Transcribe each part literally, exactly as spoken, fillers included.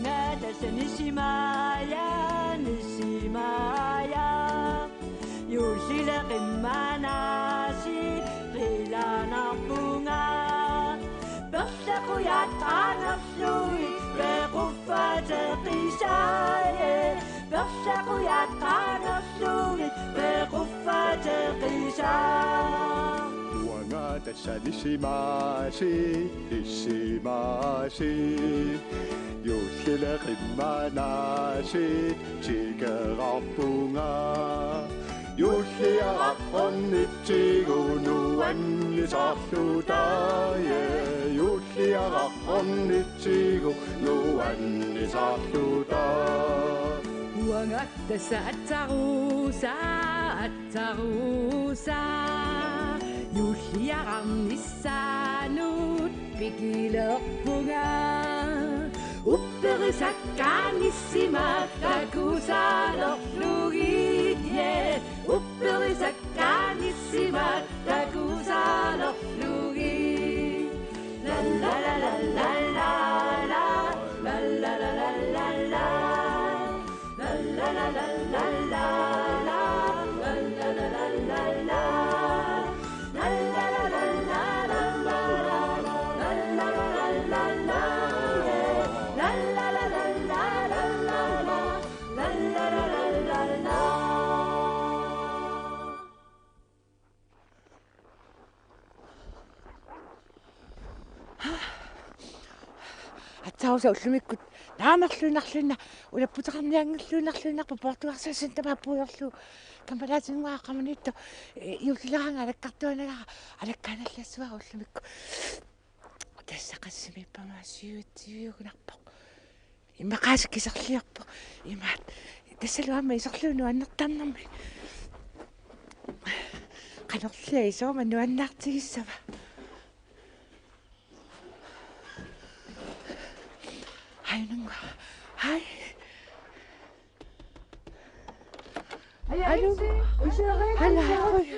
Ngatassa nisimaaja, nisimaaja. Juullile qimmanaasi qilanarpunga. Perlaqujat qaangerlugit pequffateqisaaja. Perlaqujat qaangerlugit pequffateqisaa. Uanga tassa nisimaasi, nisimaasi. Juullile qimmanaasi tikerarpunga. Juulliaraq ornitsigu nuannisarluta, ja. Juulliaraq ornitsigu nuannisarluta. Uanga tassa atsaruusa, atsaruusa. Juulliaraq nissaanut pikilerpunga. Upperisakkaanissima takusaalerlugit, ja. Upperisakkaanissima takusaalerlugit. La la la la la la la. La la la la la la la. Atsaruusa ullumikkut naamerluinnarluinnaq, ulapputeqarnianngilluinnarluinnarpoq, poortugarsuassani tamaat puigorlugu kammalaatinngua qamaniittoq, eh, juullileraangat alakkartuanagara, alakkaanallassuara ullumikkut. Tassa qassimiippama syvogtyve-ugunarpoq. Immaqaasiit kiserliorpoq. Imaat. Tassalu aamma iserlugu nuannertarnermi. Qanorlia isooma nuannaartigissava. Haj, nunga. Haj. Aja, hallo. Isi, isi, isi. Hallo.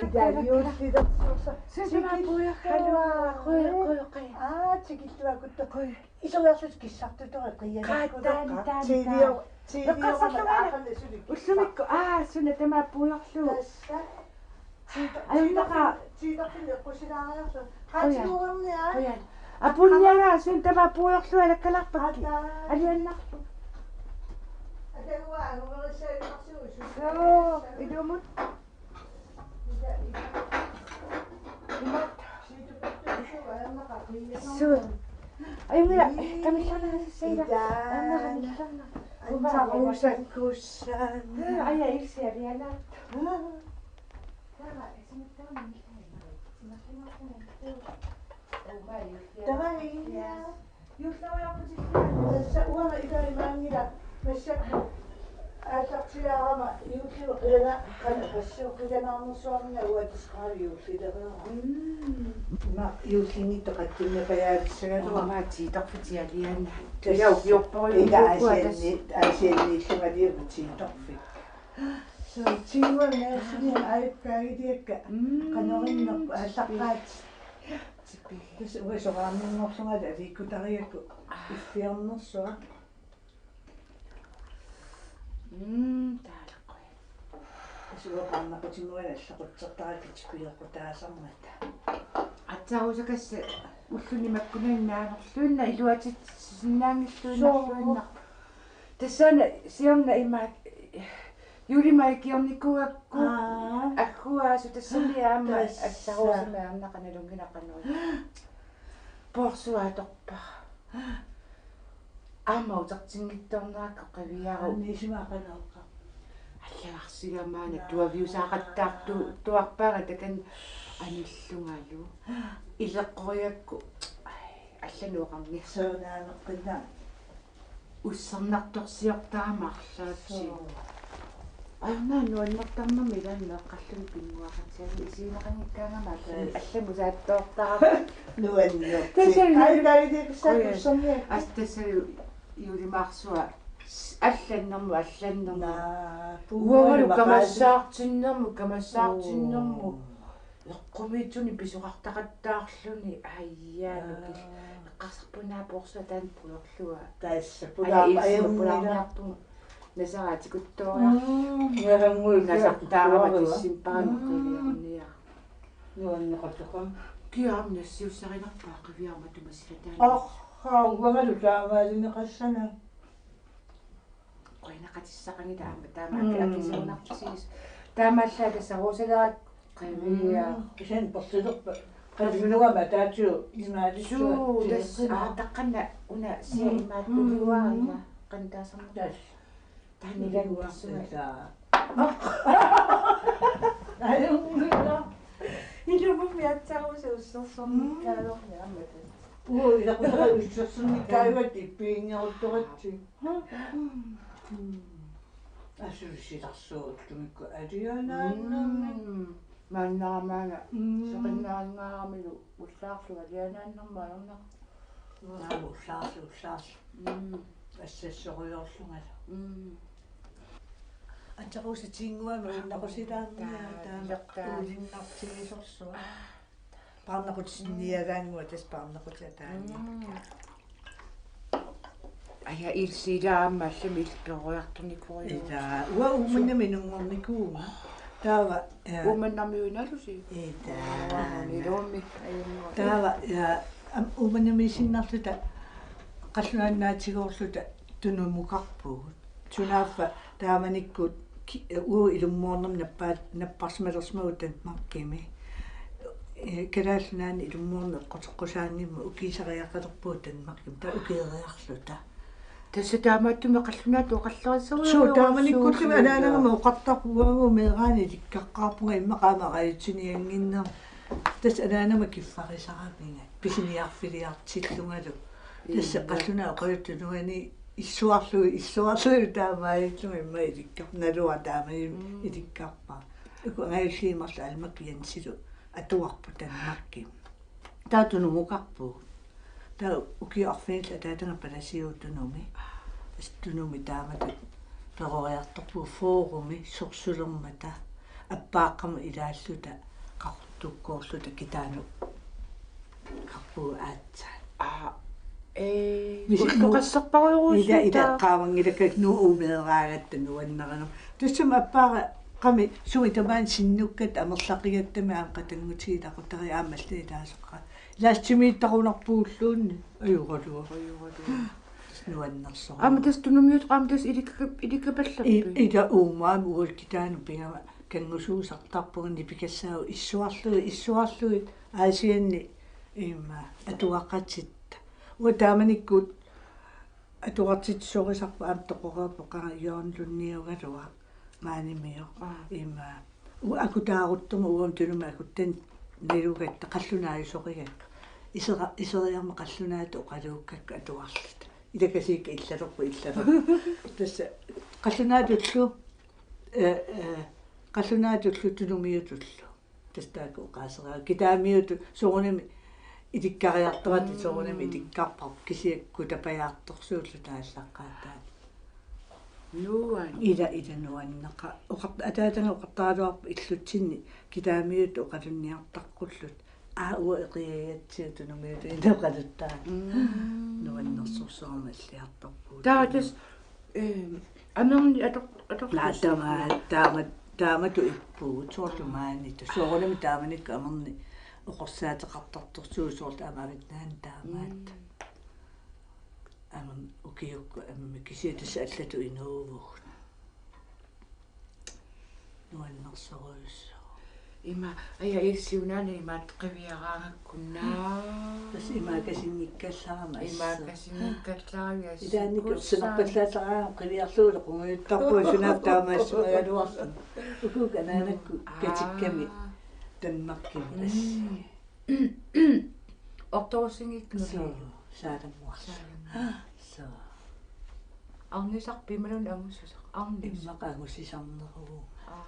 Ida, juullilersuusa. Sisima puja, hallo. Qoi, qoi, qoi. Aa, tikilluakkutta. Qoi. Isoriarlutit kissartutorit qianikuleqqa. Qaattaan, taan, taan. T V-o-, T V-oqarmat eqqarsarlugu aana. Aaqqanni sulikkit. Ullumikkut, aa, suna tamaat puigorlugu. Tassa. Ajunnaqa. Tiitorfin eqqusilaariarlu. Oja. Qaatiuerniaa. Oja. Apunniagaa suna tamaat puigorlugu alakkalarpakki. Qaattaan. Aliannarlu. Atagua angumerissaajumarsuusu. Suu, ilumut. Suu. Ajunngilaq, kamillarnassaila. Aamma kamillarna. Atsaruusakkussaanni. Aja, ilsialiana. Tamaviinnia. Juulleriarputit. Tassa uanga ila imaanngilaq massakkut aallartilaarama juulliup ilana qanoq passuuqilanaarnersuarmina uatisqaali juullileriara. Mm. Ima juullinngitsoq qatsinnapajaatissagaluaq. Aamma tiitorfitsialiana. Tassa. Ila ukiorporujuukkua tassa. Ila Aasianni-, Aasianniillunga liugu tiitorfik. Suu, tiuangaasini aajukkaagiliakka. Mm. Qanorinnerput aallaqqaat. Tipi. Tassa uanga soraarninngorlungali aliikkutariakku iffiornersuaq. Mm, taalaqqui. Tassa uanga parnaqutinnguani allaqutsertarakku tipileqqutaasarmata. Atsaruusakassi ulluni makkunani naanerluinnaq iluatitsisinnaanngilluinnarluinnaq. Suu. Tassaana siorna imaak Juulimut ikiornikuugakku. Aa. Agguaasu tassami aamma. Tassa. Atsaruusimik aamma qanalunnginaqanut. Poorsuaq atorpara. Aamma utertinngitsoornerakku qiviaruk. Annisimaqanooqa. Allagarsigama maani tuaviusaaqattaartuarpaanga takanna anillungalu. Ileqqoriakku. Ai, allanut oqarnissaq. Suunaaneqqinnaa. Ussernartorsiortarama arlaatigut. Suu. Ajornaq nuannertarnermi ilaanni meeqqalluunniit pinnguaqatigalugu isigineqanngikkaangama allamik, allamik usaattoortarama. Nuannertik. Tassali. Ai, taitikkissaat. Oi. Usserngiakka. Assa tassali juulimaarsuaq allannermut, allannermut. Naa, uangalu puumalu maqaasi. Kamassaartinnermut, kamassaartinnermut. Suu. Eqqumiitsunik pisoqartaqattaarluni, aja, nukil. Eqqarsarpunaa poorsuaq taanna pujorlua. Tassa pulaarpa ajunngila. Pulaarniarpunga. Nasaraatikuttooriar. Nasartaarama tissimpaa nuqiliorniar. Nuanneqateqam. Kiaam nassiussarinerpaa qiviarama tumasilataan. Arraa, uangalu taamaalineqassana. Qujanaqatissaqanngilaq aamma taama akisuunartigisoq. Taamaallaat tassa Rosalaat qivia. Kisianni persilerpa. Qaliluama taatiu imaalissuaq. Suu, tassa aataqqanna una sia imaattuliuaringa qantaasarna. Tassa. Taannilan tassunga. Ajunngila. Ilumummi aatsaarussi ussersornikkaalerni aamma tassa. Uu, ilaqutara ussersornikkaajuat ippiinngeruttoratsi. Asuusilarsuullumikku alianaannami. Maannaramaana seqinnaanngaaramilu ullaarlu alianaannarma ajornaq. Ullaarlu, ullaarlu, ullaarlu. Assassorujoorlungalu. Aterusa tiinguami unnaqusilaarnia taama uulinnartigisorsuaq. Paarnaqutit sinniagaannguaq tassa paarnaqutit ataaniakka. Aja ilsiilaamma allamik ilperoriartornikuujuuvoq. Ila uanga Uummannami inunngornikuuvunga. Taava ja. Uummannamiuinnalusi. Ila. Iluummi ajunngua. Taava ja Uummannamiissinnarluta qallunaannaatigoorluta tunumukarpugut. Sunaaffa taamanikkut uagut ilummoornermi nappaat napparsimalersimavugut Danmarkimi. Kalaallit Nunaanni ilummoorneq eqquteqqusaanngimmat ukiisariaqalerpugut Danmarkimi taava ukieriarluta. Tassa taamaattumik qallunaatut oqallerissaguit. Suu taamanikkullu anaanagama oqartarpunga uagut meeraaneq ilikkaqqaarpunga immaqa aamma radiutsiniannginnerma. Tassa anaanama kiffarisaraminga pisiniarfiliartillungalu. Tassa qallunaat oqaluttunuani issuarlugit issuarlugit taamaallunga immaqa ilikkar naluara taamani ilikkarpara. Uku angajulliit marluk Almak Jensilu atuarput Danmarkimi. Taava tunumukarpugut. Taava ukiut arfinillit ataataga palasiuvoq Tunumi. Tassa Tunumi taamatut peroriartorpugut Forumi sorsulermata appaaqqamut ilaalluta Qaqortukkoorluta kitaanut. Qarpugut aatsaat. Aa, ee, misi ulloqassarparujorujuusuutaa. Ila, ila, qaamanngilakkakka Nuup meeraagatta nuannarinama. Tassami appaaqqami sumi tamaani sinnukkatta amerlaqigattami aamma qatanngutigiit ilaqutariit aamma allanit taasoqqaat. Lastimiittarunarpugulluunniit ajoraluaq. Ajoraluaq. Tassa nuannersoq. Aamma tassa Tunumiut aamma tassa ilikka-, ilikkapallappi. I-, ila uumaami uagut kitaanut pigama kanngusuusartarpunga nipikassaagut issuarlugit, issuarlugit Aasianni immaqa atuaqatitta. Uanga taamanikkut atuartitsisorisarput aamma toqoreerpoq qanga Jørgen Lundiugaluaq maanimioq. Aa. Immaqa uanga akutaaruttormat uanga Tunumi akuttani nalugatta qallunaajusorigakku. Isera-, iseriarmat qallunaatut oqaluukkakka atuarluta. Ilakasiikka illalerput illalerput. Tassa qallunaatullu, ee, ee, qallunaatullu Tunumiutullu. Tassa taakku oqaaseraa. Kitaamiutut soorunami ilikkariartoratik soorunami ilikkarpar kisianni kutapajaartorsuulluta aallaqqaataani. Nuan. Ila, ila nuanneqaaq. Oqart-, ataataga oqartaraluarpoq illutsinni kitaamiutut oqalunniartaqqulluta. Aa, uanga eqiagatsigu Tunumiutut inoqaluttaaq. Mm. Nuannersorsuarmik alliartorpugut. Taava tassa, ee, amerni ator-, atorlusi. Naa, taama-, taama-, taamatut ippugut, soorlu maani. Soorunami taamanikkut amerni oqorsaateqartartorsuuvoq soorlu aamma Avinnaani taamaattut. Mm. Amerni ukiukkut ammip kisianni tassa allatut inuuvugut. Nuannersorujussuuvoq. Ima, aja, Ilsiunaana imaattoq qiviaraangakku naa. Tassa imaakasinngikkallarama. Imaakasinngikkallarama. Ilaanni kusanarpallaasaraangama qiviarlugu qungujuttarpugut sunaaffa taamaassimagaluarluni. Ukuukkut anaanakkut, aa, katikkami Danmarkimi assi. Mm. Ortorussinngikkunuku. Suu, saalammuarlu. Saalammuarlu. Suu. Arnisaq imaluunniit angussusaq? Arnis. Immaqa angusisarneruvoq. Aa.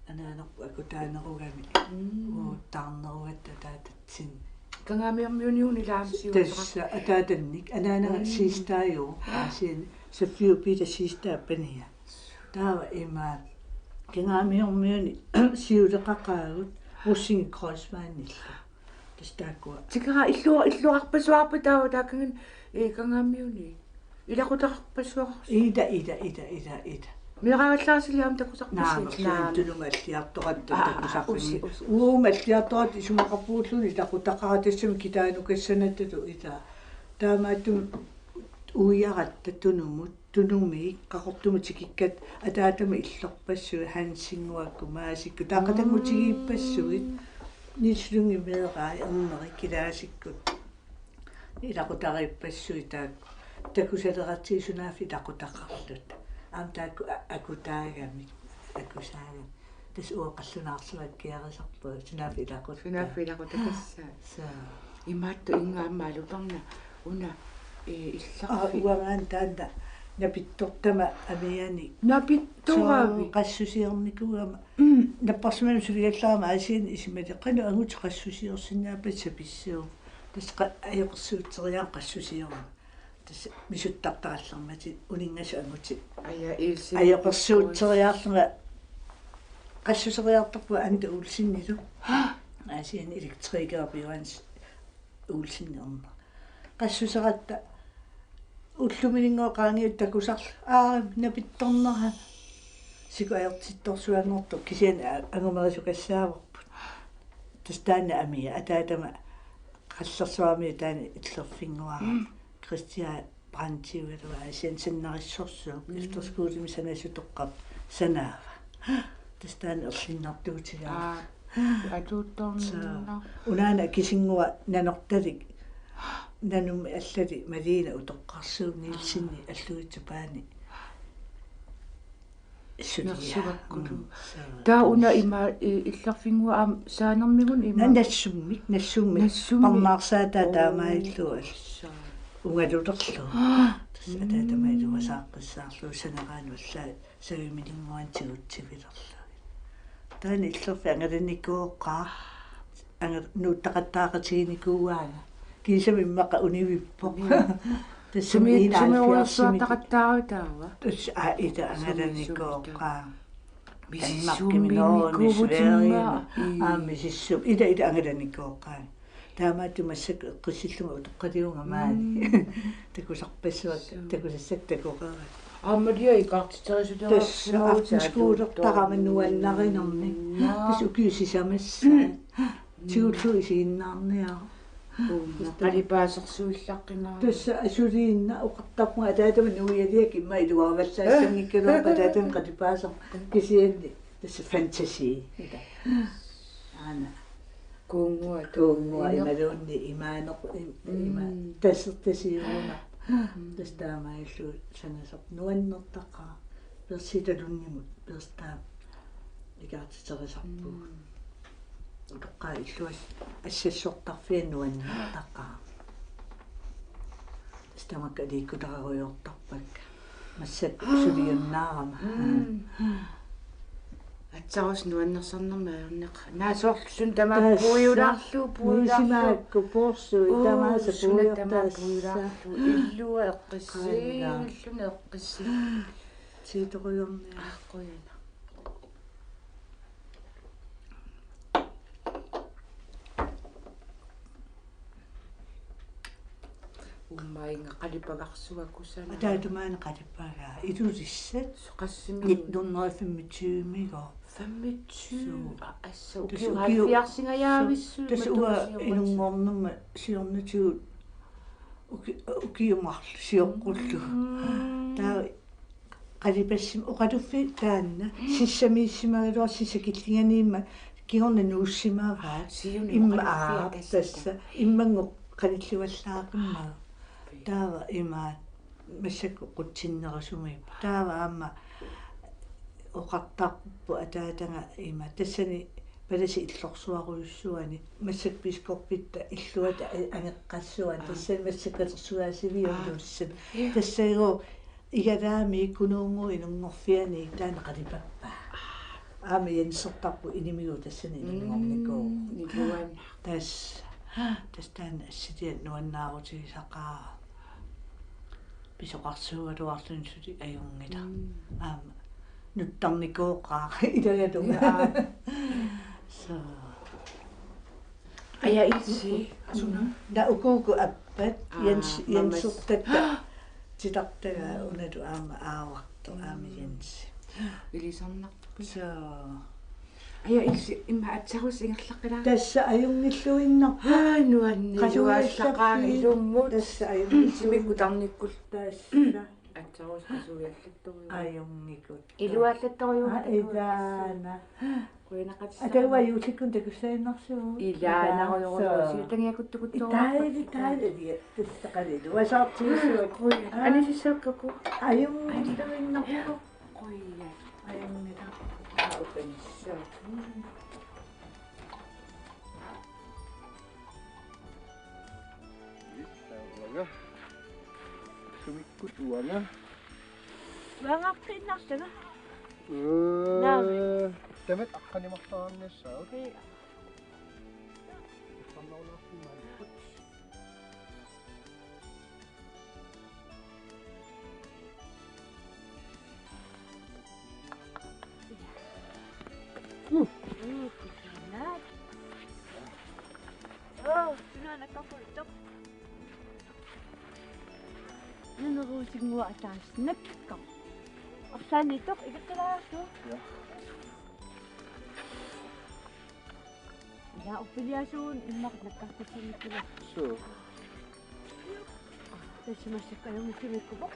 Anaanarput akutaanerugami. Mm. Uaguttaarnerugatta ataatatsinni. Kangaamiormiuniuna ilaamsiuasoq. Tassa ataatannik. Anaanaga, mm, sister-aajuvoq. Aasianni Saffiup Peter sister-aa pania. Taava imaat. Kangaamiormiuni siuleqaqaagut. Rosing Kreuzmannillu. Tassa taakkua. Tikera illu-, illuarpassuarpa taava taakkagut, ee, Kangaamiuni. Ilaqutaqarpassuarsi. Ida, ida, ida, ida, ida. Meeraagallaarsilik aamma takusarpassi. Naamik, naamik. Tunumut alliartoratta. Aa, takusarpassi. Usi, usi, usi. Uuma alliartoratta isumaqarpugut ilaqutaqarpassuarnik kitaanukassanattu ida. Taamaattumik uiaratta Tunumut. Tunumi Qaqortumut tikikkatta ataatama illorpassuit Hansinnguakkut Maasikkut taaqatanngutigiippassuit. Niels Lyngep meeraa erneri kilaasikkut ilaqutariippassuit taakku takusaleratsigu sunaaffa ilaqutaqarluta. Aamma taakku a-, akutaagamik, akusaagamik. Tassa uanga qallunaarsuakkiarisarpunga sunaaffa ilaquttaa. Sunaaffa ilaquttaa tassa. Soo. Imaattoq ingammik alutornaq una, ee, illarfik. Aa, uangaana taanna napittortama amianik. Napittoravit? Soo, qassusiornikuugama. Mm. Napparsimmannut suligallarama Aasianni isumalik qanoq angutit qassusiorsinnaappisi sapissuugut. Tassa qa-, ajoqersuutseriarama qassusiorama. Tassa misuttartarallarmatit uninngasut angutit. Aja, Ilse. Ajoqersuutseriarlunga qassuseriartorpunga Anda Olsenilu. Aasianni elektrikerit Johan Olsen erner. Qassuseratta ullumininnguaq qaangiuttut takusarlugit. Aa, napittornera. Siku ajortittorsuanngortoq kisianni a-, angumerisukassaavarput. Tassa taanna amia, ataatama qallersuarmiut taanna Illerfinnguaq. Mm. Christian Brandtiugalugu Aasianni sannarissorsuuvoq. Mm. Efterskolemi sanasut toqqarpoq sanaava. Tassa taanna erlinnartuutigaara. Aa, atuuttornaq. Soo, unaana Kisinnguaq Nanortalik. Nanummi allali Malina utoqqarsuup Nielsenip, aa, alluitsup paani. Suliaa. Nersugakkulu. Mm, soo, taava una tassa. Ima, i-, Illerfinnguaq aamma Saanermigut ima. Na-, Nassummik, Nassummik. Nassummik. Parnaarsaataa, oo, taamaalillugu. Soo. Ungalulerlugu. Aa. Tassa ataatama, mm, iluasaaqqissaarlugu saneraanut allaat savimininnguanik tigutsivilerlugit. Taanna Illerfik angalanikooqaaq. Angal-, nuuttaqattaaqatiginikuuaanga. Kiisami immaqa univippoq. Univippoq. Tassami sumi-, enoghalvfjerdsimi. Sumiorsuartaqattaarutaava? Tassa, aa, ita, sumi-, angalanikuuqaaq. Misissummi Danmarkimi, Norgemi, Sverigemi. Ii. Aa, misissummi. Ita, ita, angalanikuuqaaq. Taamaattumik massakkut eqqissillunga utoqqaliunga maani. Mm. Takusarpassuakka, suu, takusassakka takoqarakkit. Aammalia ikaartiterisulersimavutit. Tassa aftenskolertarama nuannarinermi. Naa. Tassa ukiut sisamassaat. Mm. Tigullugu isiginnaarniaruk. Uuma, tassa qalipaasersuillaqqinnaaruk. Tassa asuliinnaq oqartarpunga ataatama nuialiak immaqa iluaravallaassanngikkaluarput ataatama qalipaasaq kisianni tassa fantasi. Ita. Aana. Kuunnguaq, kuunnguaq, imaluunniit imaaneq, im-, ima-, mm, tasertasiugunarpoq. Mm. Tassa taamaalillugu sanasarput nuannertaqaaq. Persitalunimut, persi taama ikaartiterisarpugut. Mm. Utoqqaat illuat assassortarfiat nuannertaqaaq. Tassa tamakku aliikkutararujoortarpakka. Massakkut suliunnaarama. Mm. Aatsaat nuannersarnermik ajorneqaaq. Naa soorlu suna tamaat, tassa, puiulaarlugu, puiulaarlugu. Nuisimaakku poorsuit, uu, tamaasa suna tamaat puiortaassa. Puiulaarlugu. Illua eqqissi-, qaannaa, illuni eqqissi-. Tiitorujorniaq. Aa, qujanaq. Uummainga qalipagarsuakusanaq. Ataatamaana qalipagaa. Ilulissat. Soqassimi? Nitten hundrede femogtyve-migo. Femogtyve? Suu. Aa, assa, tassa ukiut, ukiut halvfjerdsingajaavissui, suu, tassa uanga matuma siornatigut. Inunngornerma siornatigut uki-, ukiut marluk sioqqullugu. Mm. Taava qalipassimavoq oqaluffiit taanna, mm, sissamiissimagaluartoq sissakillinganiimmat kingorna nuussimavaat. Siunut imma-, oqaluffiat, aa, tassa, tassa. Immannguaq qalilluallaaqimmagu. Taava ima massakkut qutsinnerusumiippoq. Taava aamma oqartarpoq ataataga ima tassani palasit illorsuarujussuani massakkut biskoppitta illuata a-, angeqqassuani, aa, tassani massakkut katersugaasiviup, aa, Ilulissani. Ja. Tassagooq Igalaami Kunuunnguup inunngorfiani taanna qalipappaa. Aamma Jensertarput inimigut tassani inunngornikuuvoq. Mm, iluanaq. Tassa, tassa taanna assiliaq nuannaarutigisaqaara. Pisoqarsuugaluarluni suli ajunngilaq. Mm. Aamma nuttarnikooqaaq ilagalunga. Ja. Soo. Aja Ilse. Suna? Na ukuuku appat, Aa, Jens, mamas. Jensertakka. Titartagaa unalu aamma aavartoq aamma Jensi. Ilisarnarpoq. Soo. Aja Ilse, imma aatsaat ingerlaqqilaarpoq. Tassa ajunngilluinnarpoq. Aa, nuanni-, qasujallaqqaarpit nuallaqaangilummut. Tassa ajunngilluinnarpoq. Simikkut tarnikkut. Tassa. Aatsaat qasujallattorujuuvoq. Ajunngikut. Iluallattorujuuvoq. Aa, ilaana. Qujanaqatissaaq. Atagu juullikkut takussaaginnarsiuk. Ilaana. Soo. Siutangiakuttukuttorujuuvoq. Itaali, itaali, itaali. Tassa qalilu. Uasaartigissuaq. Qujan. Aa. Anisissuakkaku. Ajunngilluinnarpoq. Qujan. Ajunngilaq. Aa, upanissaa. Uanga. Sumikkut uanga. Uangaqqinnarsanga. Ee, naami. Tamat aqqanimarsaarnissaa. Okei. Nuneruusinnguaq ataaseq nakkakkam. Arlaanniittoq igeqqilaartu. Ja. Ja, orpiliasuun immaqa nakkartussannikkula. Suu. Tassa massakkut ajunngitsumikkuvoq.